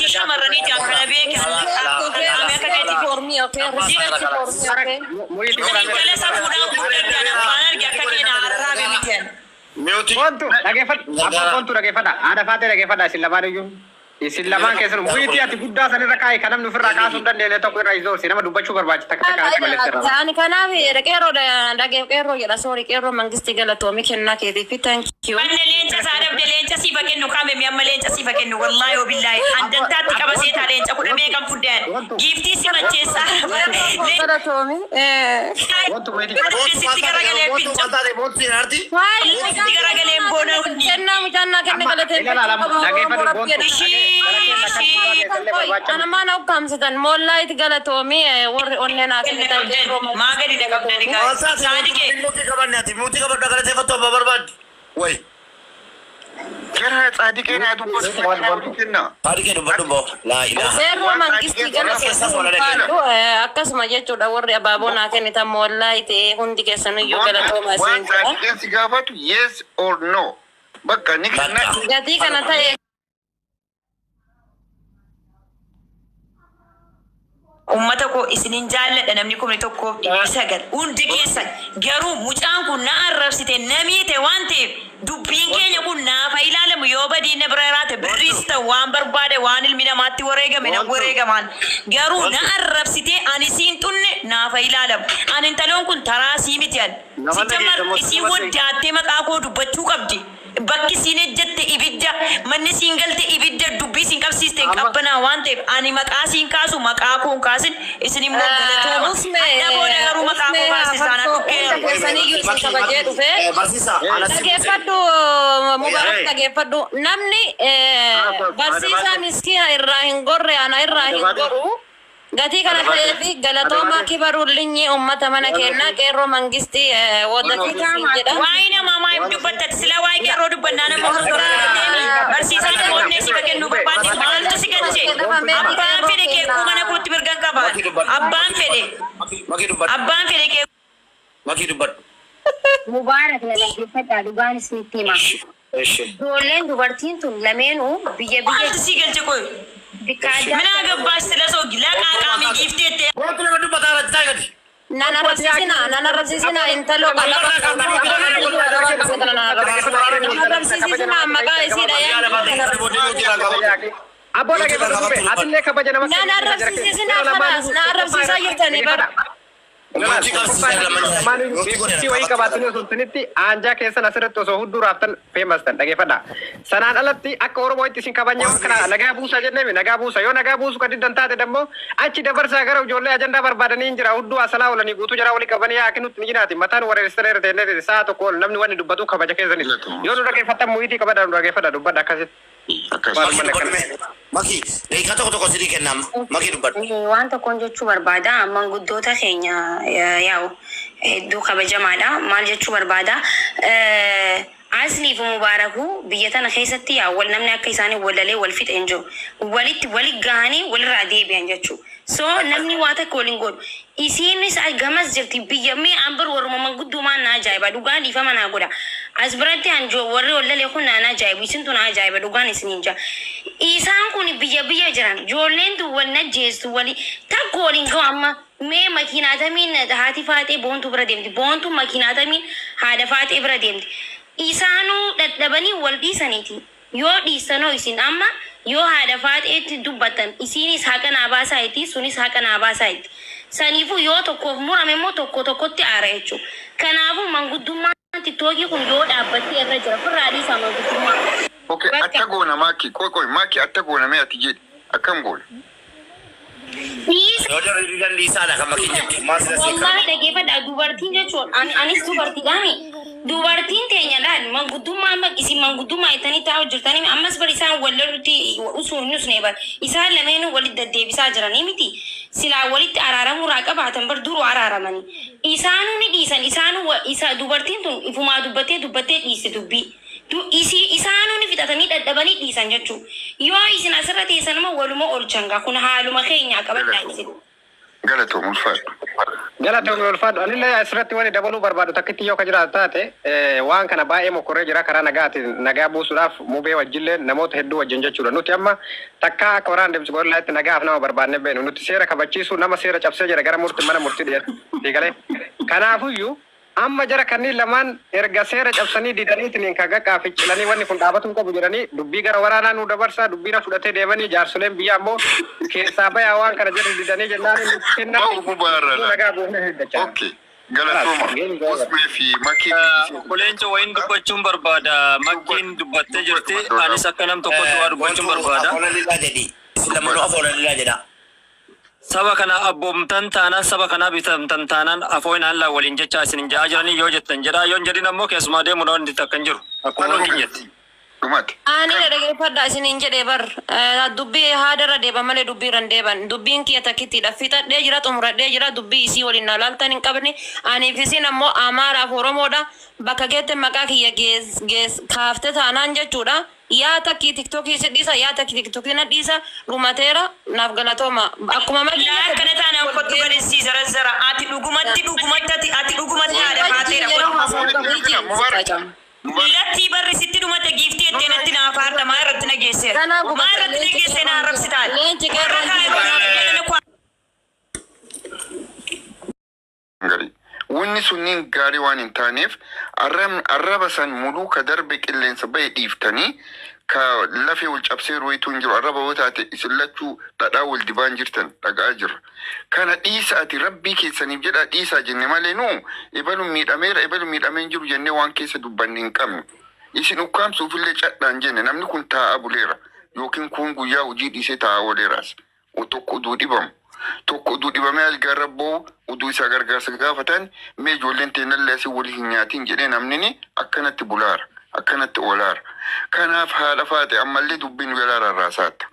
Murtii shamarranii jaan kana beeke Okay, qaamee akka respect keetii for me, okay? Respect for me, okay? Muyitii Ani godhaa. intala safuudhaan guddadhaan afaan arge akka keena arraabe miti ani. Miyuutii. Boontu dhageeffadhu. Abbaa boontu dhageeffadha. Haadha faatee dhageeffadha isin lamaan iyyuu. Isin lamaan keessan muyitii ati guddaa sanirra kaa'e kan namni ofirraa kaasuu hin dandeenye tokko irra izoorsi nama dubbachuu barbaachisa takka takka alatti balleessi irraa. Ani kanaaf qeerroo qeerroo jedha sorry qeerroo mangistii galatoomii kennaa keetiif thank you. Manne leenca isaa dhabde leenca siifa kennu kaame mi amma leenca siifa kennu wallaahi wabillaahi an dantaatti qaba seetaa leenca kudha meeqan fudde an giiftii si macheessaa Qeerroo galatoomii. Boontu muyitii qabadhu. Boontu sitti maal taate garagalee boontu maal finca taate boontu seenaarti. sitti garagalee boona hundi Kennaa mucaannaa kenne Amma galateeffachuu ilaala qaba Oromoo dhageeffadhu rabbi boontu. jedha. ishii ishii Ana maana ukkaamsitan moollaa itti galatoomii warri onnee naa kenne kennitan qabdan qeerroo maa mangistii gadi dhaqabdani galatoomii. gaa Maal taate boontu saadiqee mutii qabanne ati mutii qabadhu galateeffattu abbaa barbaaddi. Wayi. Gara tsaadiqeen haa dubbatu Muyitii qabadhu maqaa boontu. olii kenna. Saadiqee dubbadhu boo. Laa ilaaha. Qeerroo Waan mangistii tsaadiqeen si Warra keessa galatoomii fuula gaafatu dhaggeeffadhu. ulfaadhu akkasuma jechuudha warri abaaboo naa kennitan moollaa itti hundi keessaniyyuu Boontu galatooma waan isiin jedha. tsaadiqeen si gaafatu yes or no. Bakka ni kenna. Bakka. Gatii kana ta'e Ummata koo isinin jaalladha namni kumni tokkoof dhibbi sagal hundi keessan garuu mucaan kun na arrabsite na miite waan ta'eef dubbiin keenya kun naafa ilaalamu yoo badii na bira jiraate birriis ta'u waan barbaade waan ilmi namaatti wareegame na wareegamaan garuu na arrabsite ani siin xunne naafa ilaalamu ani intaloon kun taraa sii miti an Nama sijjamar dhageessa isii mootummaa waddaattee maqaa koo dubbachuu qabdi Bakki isiin ejjette ibidda, manni isiin galte ibidda, dubbii isin qabsiiste hin Amma qabbanaa waan ta'eef ani maqaa isiin kaasu maqaa koo hin kaasin isin immoo galatooma. Usme Hadha booda garuu maqaa usme koo kaasistaan hafarsoo dhukkee hunda argu. keessaniyyuu isin Makii kabajee makii dhufe. barsiisaa ana si buuse. Dhageeffadhu Mubarak Hey. dhageeffadhu namni barsiisaa miskiina irraa hin gorre ana irraa hin goru Gatii kana ta'eef galatoomaa kibaruullinyi ummata mana keennaa qeerroo mangistii woddafiit siin jedha. Waa'ee namaa maaliif dubbatta ati silaa waa'ee qeerroo dubbannaa nama hordofaa deemi barsiisaan immoo onnee si kennuu barbaadde maaltu si galche abbaan fedhe qeequu mana kootti mirgan qaba Makii dubbadhu. abbaan fedhe Makii dubbadhu. abbaan fedhe qeequu Makii dubbadhu. Mubaarak na dhaggeeffadhaa dhugaan isinitti hima. Eshi. Ijoolleen dubartiin tun lameenuu biyya biyya maaltu si galche qoy bikka adda minaa addaa gabbaash sila soogi laqaa qaamii giifteette Boontu nama dubbataa irratti taa'e gadi. Nan arrabsiisinaa, nan arrabsiisinaa intaloo qalama nan arrabsiisinaa maqaa isiidha Biyya lafaa keessatti booddee nuti irraa qabatu. Abboo dhageeffadhu dubbe atillee kabaja nama Nan arrabsiisinaa kalaas, na arrabsiisaa jirtanii bara. Nuti qabsiisaa lamaan nuti godhe Si wayii qabaatanii osoo isinitti aanjaa keessan asirratti osoo hudduu raaftan feemas tan dhageeffadha. Sanaan alatti akka Oromootti isin kabajnee waan kana nagaa buusaa jenneemi nagaa buusa yoo nagaa buusu kan diddan taate dammoo achi dabarsaa gara ijoollee ajandaa barbaadanii hin jira hudduu asalaa oolanii guutuu jaraa walii qabanii haa kennutti ni jiraati mataan wareersitan irra teennee sa'a tokko ol namni wanni dubbatu kabaja keessanis yoo nu dhageeffattan muyitii qabadha nu dhageeffadha dubbadha akkasitti. Akkas. Makii dubbadhu mee. Makii daqiiqaa tokko tokko sidii kenna amma. Makii dubbadhu. Waan tokkoon jechuu barbaada. Manguddoota keenya yaa'u hedduu kabajamaadha. Maal jechuu barbaada? Asliif Mubaarakuu biyya tana keessatti yaa wal namni akka isaanii wal lalee wal fixe hin jiru. Walitti wali gahanii walirraa deebi'an jechuu. So namni waa takka wal hin godhu. Isiinis gamas jirti biyya mee an bar warruma manguddumaan na ajaa'iba dhugaa dhiifama naa godha. As biratti an warri wal lale kun naan ajaa'ibu isintu na ajaa'iba dhugaan isiniin jaa. Isaan kun biyya biyya jiran ijoolleen tun wal najjeestu wali takka waliin ga'u amma mee makiinaa tamiin haati faaxee boontuu bira deemti boontuun makiinaa tamiin haadha faaxee bira deemti. Isaanuu dhadhabanii wal dhiisaniiti. Yoo dhiistanoo isin amma yoo haadha faaxeetti dubbattan isiinis haqa naa baasaa jetti sunis haqa naa baasaa jetti. Saniifuu yoo tokkoof murame immoo tokko tokkotti aara jechuu. Kanaafuu manguddummaan tiktookii kun yoo dhaabbattee irra jira. Firraa dhiisaa manguddummaa. Okay, Bakka. atta goona maaki. Qoy qoy maaki atta goona mee ati jedhi. Akkam goona? Dhiisa. Yoo jarri didan dhiisaadha kan makiin jettu. Maal sila seekkara. Wallahi dhageeffadhaa dubartiin jechuun ani anis dubartiidhaami. Dubartiin teenya laal manguddummaa amma isin manguddummaa jettanii taa'u jirtanii ammas bar isaan wal lolutti usuu hin usne bar isaan lameenuu walitti deddeebisaa jiranii miti silaa walitti araaramuu irraa qabaatan bar duruu araaramanii isaanuu ni dhiisan isaanuu wa- isa dubartiin tun ifumaa dubbattee dubbattee dhiiste dubbii Du, isii isaanuu ni fixatanii dhadhabanii dhiisan jechuu. Yoo isin asirra teessan immoo waluma oolchan gaa kun haaluma keenyaa qabadhaa isin. Galatoom, ulfaadhu. Galatoomii, ulfaadhu. Anillee asirratti wani dabaluu barbaadu takkitti yoo ka jiraatu taate, waan kana baay'ee mokkoree jira. Karaa nagaatiin nagaa buusuudhaaf mubee wajjillee namoota hedduu wajjin jechuudha. Nuti amma takkaa akka waraana deemsu gorillaatti nagaaf nama barbaanne beenu. Nuti seera kabachiisuu, nama seera cabsee jira gara murtii, mana murtii dhiyeessu. Galee. Kanaafuyyuu amma jara kanneen lamaan erga seera cabsanii didaniitiin kan gaqqaa ficcilanii wanni kun dhaabatuu qabu jedhanii dubbii gara waraanaa nu dabarsaa, dubbii na fudhatee deemanii, jaarsoleen biyyaa ammoo keessaa bayaa waan kana jedhu didanii jennaan kennaa Bahu gubaarra. Nagaa buufnee hiddachaa. Okay. Galatooma. Usmee fi Makii. Obbo Leencoo, wayin dubbachuun barbaada. Makkiin dubbattee jirti. Anis akka nam tokkotti waa dubbachuun barbaada. Afoola lillaa jedhi. Isin lamanuu afoola lillaa jedha. Saba kana abboomtan taanaan, saba kanaa bitamtan taanaan, afoo hin hallaa waliin jecha isin hin ja'aa jiranii yoo jettan jedha. Yoo hin jedhin ammoo keessumaa deemuudha wanti takka hin jiru. Akkuma wanti jetti. Dhumate. Ani dhaggeeffadha isiniin jedhee bar. Dubbii haadarra deeban malee dubbii irra hin deeban. Dubbiin kiyya takkittiidha. Fixadhee jira, xumuradhee jira. Dubbii isii waliin na laaltan hin qabne. Aniif isin ammoo Amaaraaf Oromoodha. Bakka geette maqaa kiyya gees gees kaafte taanaan jechuudha. Yaa takkii TikTokii si dhiisa, yaa takkii TikTokii na dhiisa. Dhumateera, naaf galatooma. Akkuma Laa, akkana taanaan kottu gadi zara zara. Ati dhugumatti dhugumatti ati dhugumatti haadha faateedha. Yeroo haasa'u qabu. Mubarak. Lattii barri sitti dhumate giiftii ettee natti naaf haadha maa irratti na geesseera. Kanaaf Maa irratti na geessee na arrabsitaan. Leenci Warra qeerroo kaayiroo. Gaarii. Wanni sunniin gaarii waan hin taaneef arraba san muluu ka darbe qilleensa bahe dhiiftanii, ka lafee wal cabsee wayituu hin jiru. Arraba yoo taate isin lachuu dhadhaa wal dibaan jirtan dhaga'aa jirra. Kana dhiisa, ati rabbii keessaniif jedha dhiisaa jenne malee nu ebalu miidhameera, ebalu miidhamee hin jiru jennee waan keessa dubbanne hin qabnu. Isin ukkaamsuufillee cadhaan jenne. Namni kun taa'aa buleera yookiin kun guyyaa hojii dhiisee taa'aa ooleeraas. Tokko uduu dhibamu, tokko uduu dhibamee algaarra boo'u, uduu isaa gargaarsa gaafatan, mee ijoolleen teennallee asii walii hin nyaatin jedhee namni akkanatti bulaara, akkanatti oolaara. Kanaaf haadha faate, ammallee dubbiin jalaa rarraasaata.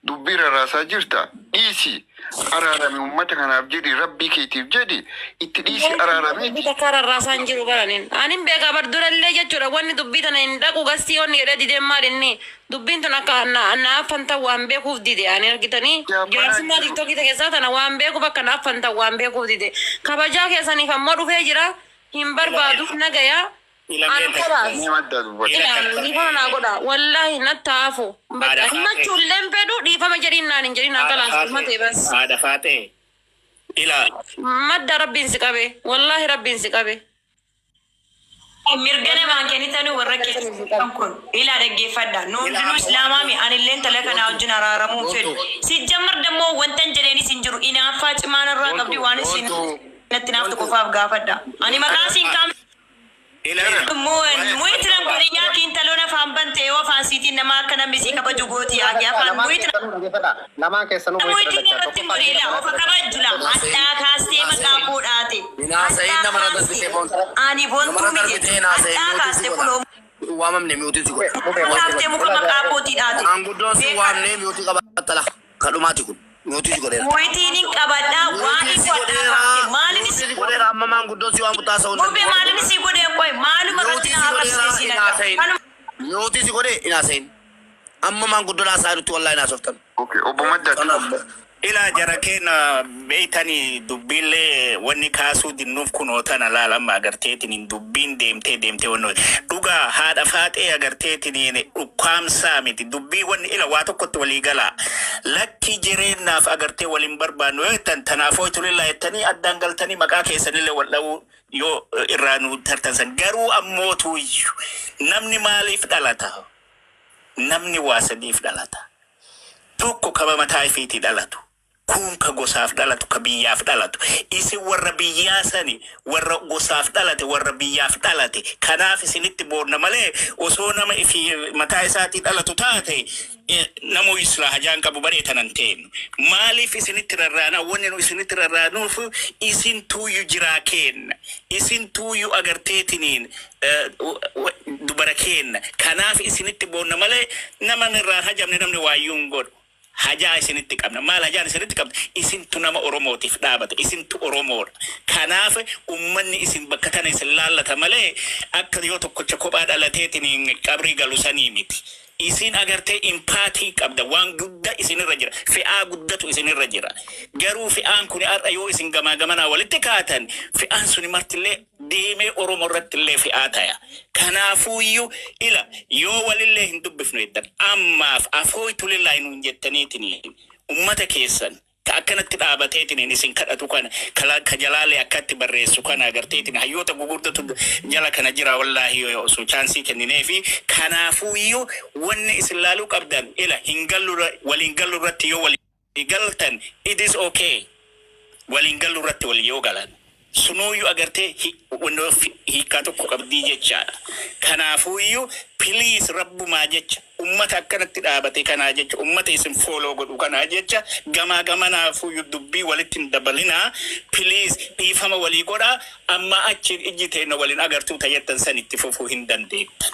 Dubbii rarraasaa jirta, dhiisi, araarami. Uummata kanaaf jedhi, rabbii keetiif jedhi, itti dhiisi, araarami. Dubbii takka rarraasaa hin jiru baranin. Anin beekaa bar durallee jechuudha, wanni dubbii tana hin dhaqu gastii wanni jedhee dideen maal inni dubbiin tun akka na affantan waan beekuuf dide. Ani argitanii jaarsummaa TikTokii keessaa tana waan beekuuf akka na affantan waan beekuuf dide. Kabajaa keessaniif ammoo dhufee jira, hin barbaadu, nagayaa. An kalaas. Ni madda dubbata. Ilaali, dhiifama naa godha. Wallaahi natti haafu. Bakka himachuullee hin fedhu, dhiifama jedhiin naan hin jedhin, kalaas dhumate bas. Haadha faatee. Ilaa. Madda, rabbiin si qabe. Wallaahi rabbiin si qabe. Mirga namaan kennitanii warra keessan kun ilaa dhaggeeffadha. Nu hundinuu islaamaami, anillee intala kanaa wajjin araaramuu hin fedhu. Sijjammar dammoo wanta hin jedheenis hin jiru. Inaaffaa cimaan irraa qabdi, waan isin natti naaftu qofaaf gaafadha. Ani maqaa siin kaam Ilaa. Muyitiran godhiyyaa kiintaloon afaan bante yoo afaan siitiin nama akka namni sii kabaju gooti yaaqii afaan muyitiran. Lamaan keessanuu. Muyitiin irratti hin godhila ofa kabajjula hadhaa kaastee maqaa fuudhaate. Hinaasa'iin nama na darbite boontu. Ani Nama boontuu na miti. darbite hinaasa'iin Hadhaa mute si kaaste godha. kunoo Waamamne mute si godha. kaaftee muka maqaa kootii dhaate. Maanguddoon si waamnee mute qabattala. Kadhumaati kun. Mute si godheera. Muyitiin hin qabadhaa waan Mute hin si godhaa godheera. kaaftee maalin Mute si si godheera, amma maanguddoon si waamu taasa'uu hin Mubee danda'u. maalin si godhee qoy maaluma Mute irratti si na godheera arrabsite si hinaasa'iin. Kanuma Mute si godhee hinaasa'iin. Amma maanguddoon haasaa jirutti wallaahi hinaasoftan. Okay, obbo Maddaatti. Kanaaf. Ilaa, jara keenya beeytanii, dubbiillee wanni kaasuu dinnuuf kunoo tana laalama agarteetiin dubbiin deemtee deemtee wanni dhugaa haadha faaxee agarteetiin dhukkaamsaa miti dubbii wanni ila waa tokkotti walii galaa, lakki jireenyaaf agartee waliin barbaannu yoo jettan, tanaafoo itulillaa jettanii addaan galtanii maqaa keessanillee wal dha'uu yoo irraa nu tartansan. Garuu ammootuyyuu namni maaliif dhalata? Namni waa sadiif dhalata. Tokko kaba mataa ifiitii dhalatu, kun ka gosaaf dhalatu, ka biyyaaf dhalatu. Isin warra biyyaa sani, warra gosaaf dhalate, warra biyyaaf dhalate. Kanaaf isinitti boonna malee osoo nama ifi mataa isaatii dhalatu taate, namuu islaa hajaan qabu baree tanan teennu. Maaliif isinitti rarraana? Wanni nu isinitti rarraanuuf isin tuuyyu jiraa kenna, isin tuuyyu agarteetiniin dubara kenna. Kanaaf isinitti boonna malee nama irraa hajamne namni waayyuu hin godhu. Hajaa isinitti qabna. Maal hajaan isinitti qabna? Isintu nama Oromootiif dhaabata, isintu Oromoodha. Kanaaf ummanni isin bakka tana isin laallata malee akka yoo tokkocha kophaa dhalateetiin qabrii galu sanii miti. Isin agartee empathy qabda, waan guddaa isinirra jira, fe'aa guddatu isinirra jira. Garuu fe'aan kun har'a yoo isin gamaa gamanaa walitti kaatan, fe'aan suni martillee deemee Oromoo irratti illee fe'aa taya. Kanaafuuyyuu ila yoo walillee hin dubbifnu jettan, ammaaf afooytu lillaahi nuun jettaniitiin ummata keessan ka akkanatti dhaabateetiin isin kadhatu kana, ka jalaalee akkatti barreessu kana agarteetiin, hayyoota gugurdatu jala kana jira, wallaahi yoo osoo chance kennineefi. Kanaafuuyyuu wanni isin laaluu qabdan, ila hin gallu, waliin gallu irratti yoo walii galtan, it is okay. Waliin gallu irratti walii yoo galan sunuuyyuu agartee wannoo hiikkaa tokko qabdii jechaadha. Kanaafuuyyuu please, rabbumaa jecha, ummata akkanatti dhaabate kanaa jecha, ummata isin follow godhu kanaa jecha, gamaa gamanaafuuyyuu dubbii walitti hin dabalinaa. Please, dhiifama walii godhaa. Amma achi ijji teenna waliin agartuu tayyattan san itti fufuu hin dandeettan.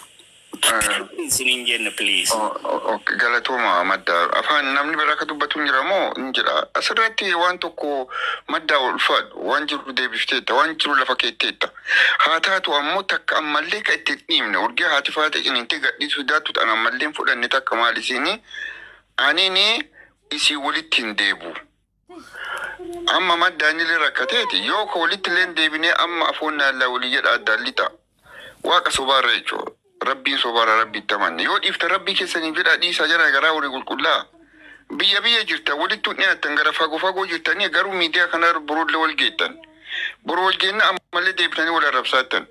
Isiniin jenne, please. Okay, galatooma madda. Afaan namni biraa akka dubbatu hin jira moo hin jira? Asirratti waan tokko, madda, ulfaadhu, waan jiru deebifteetta, waan jiru lafa keetteetta. Haa taatu, ammoo takka ammallee ka itti dhiibne urgee haati faate ciniintee gadhiisuu daattu ta'an ammallee hin fudhanne. Takka maal isiini anini isii walitti hin deebu. Amma maddaanillee rakkateeti yoo ka walitti illee hin deebinee, amma afoon naallaa walii jedha addaan lixa. Waaqa sobaarra jechuudha. Rabbiin sobaarra rabbitti amanne. Yoo dhiiftan rabbii keessanii jedhaa dhiisaa jara garaa walii qulqullaa. Biyya biyya jirtan walitti hin dhiyaattan, gara fagoo fagoo jirtanii, garuu miidiyaa kana borullee wal geettan. Boru wal geenna, ammallee deebitanii wal arrabsaattan.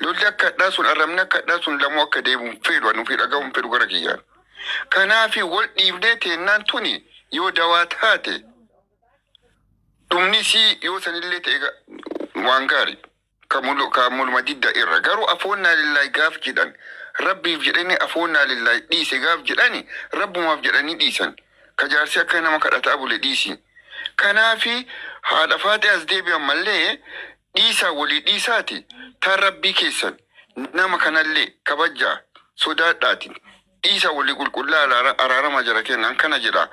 Lolli akka hadhaa sun, arrabni akka hadhaa sun lamuu akka deemu hin fedhu, ani ofii dhaga'uu hin fedhu gara kiyyaan. Kanaafi wal dhiifnee teennaan tuni yoo dawaa taate, dhumni isii yoo sanillee ta'e waan gaarii. Ka muluma didda irra garuu afoonnaa lillaahi gaaf jedhan, rabbiif jedhanii afoonnaa lillaahi dhiise gaaf jedhani, rabbumaaf jedhanii dhiisan, ka jaarsi akka nama kadhataa bule dhiisi. Kanaafi haadha faatee as deebi'an mallee dhiisaa walii dhiisaati, taan rabbii keessan nama kanallee kabajjaa sodaadhaati, dhiisaa walii qulqullaa, araarama jara kennan kana jedha.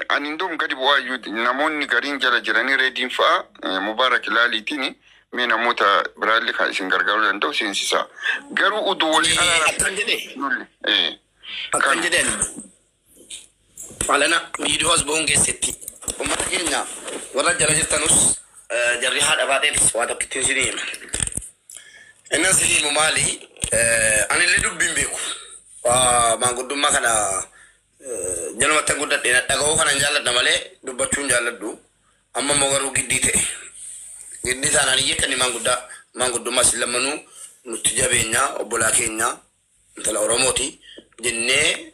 Ani indoom gadi bu'aa iyyuu namoonni gariin jala jiranii, reediin fa'a, Mubaarak ilaaliitiin mee namoota biraallee kan isin gargaaruu danda'u seensisa. Garuu uduu walii Akkan jedhe. araara Akkan kana. jedhan. Alana viidiyoo as ba'uun keessatti uummata keenya warra jala jirtanus, jarri haadha baateefis waa tokkittiin isinii hima. Inni isinii himu maali? Anillee dubbiin beeku. Maanguddummaa kana jalumatti guddadhe, dhaga'uu kana hin jaalladha malee dubbachuu hin jaalladhu. Amma immoo garuu giddii ta'e. Giddii taanaan iyyee kan maanguddaa maanguddummaa isin lammanuu nutti jabeenya obbolaa keenya intala Oromooti jennee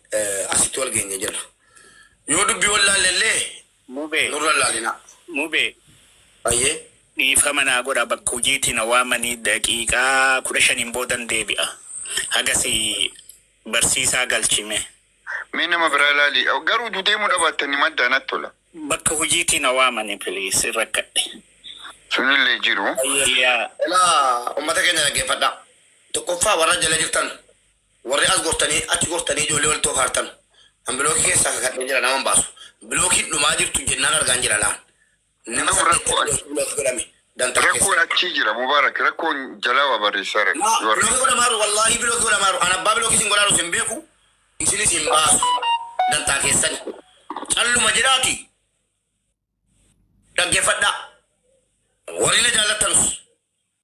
asitti wal geenye jirra. Yoo dubbii wallaalle illee Mubee. nurra laalina. Mubee. Baay'ee. Dhiifama naa godha, bakka hojiitti na waamanii, daqiiqaa 15n boodan deebi'a. Hagasi barsiisaa galchime. Mee nama biraa ilaali. Garuu deemuu dhabaattanii, maddaa natti tola. Bakka hojiitti na waamanii, please, rakkadhe. Sunillee jiru. Yaa. Ilaa, uummata keenya dhaggeeffadhaa. Tokkoffaa, warra jala jirtan, warri as gortanii achi gortanii ijoollee walitti ofaartan. An block keessaa kakadhee jira, nama hin baasu. Blockiin dhumaa jirtu jennaan argaan jira laan. Nama Nama saddeet rakkoo block godhame. Dantaa Rakkoon keessa. achii jira, Mubaarak. Rakkoon jalaa waa barreessaa Naa jira. Block godhamaaru, wallaahi block godhamaaru. An abbaa block isin godhaaru isin beeku, isinis hin baasu. Dantaa keessani. Calluma jedhaati. Dhaggeeffadhaa. Warri na jaallattan.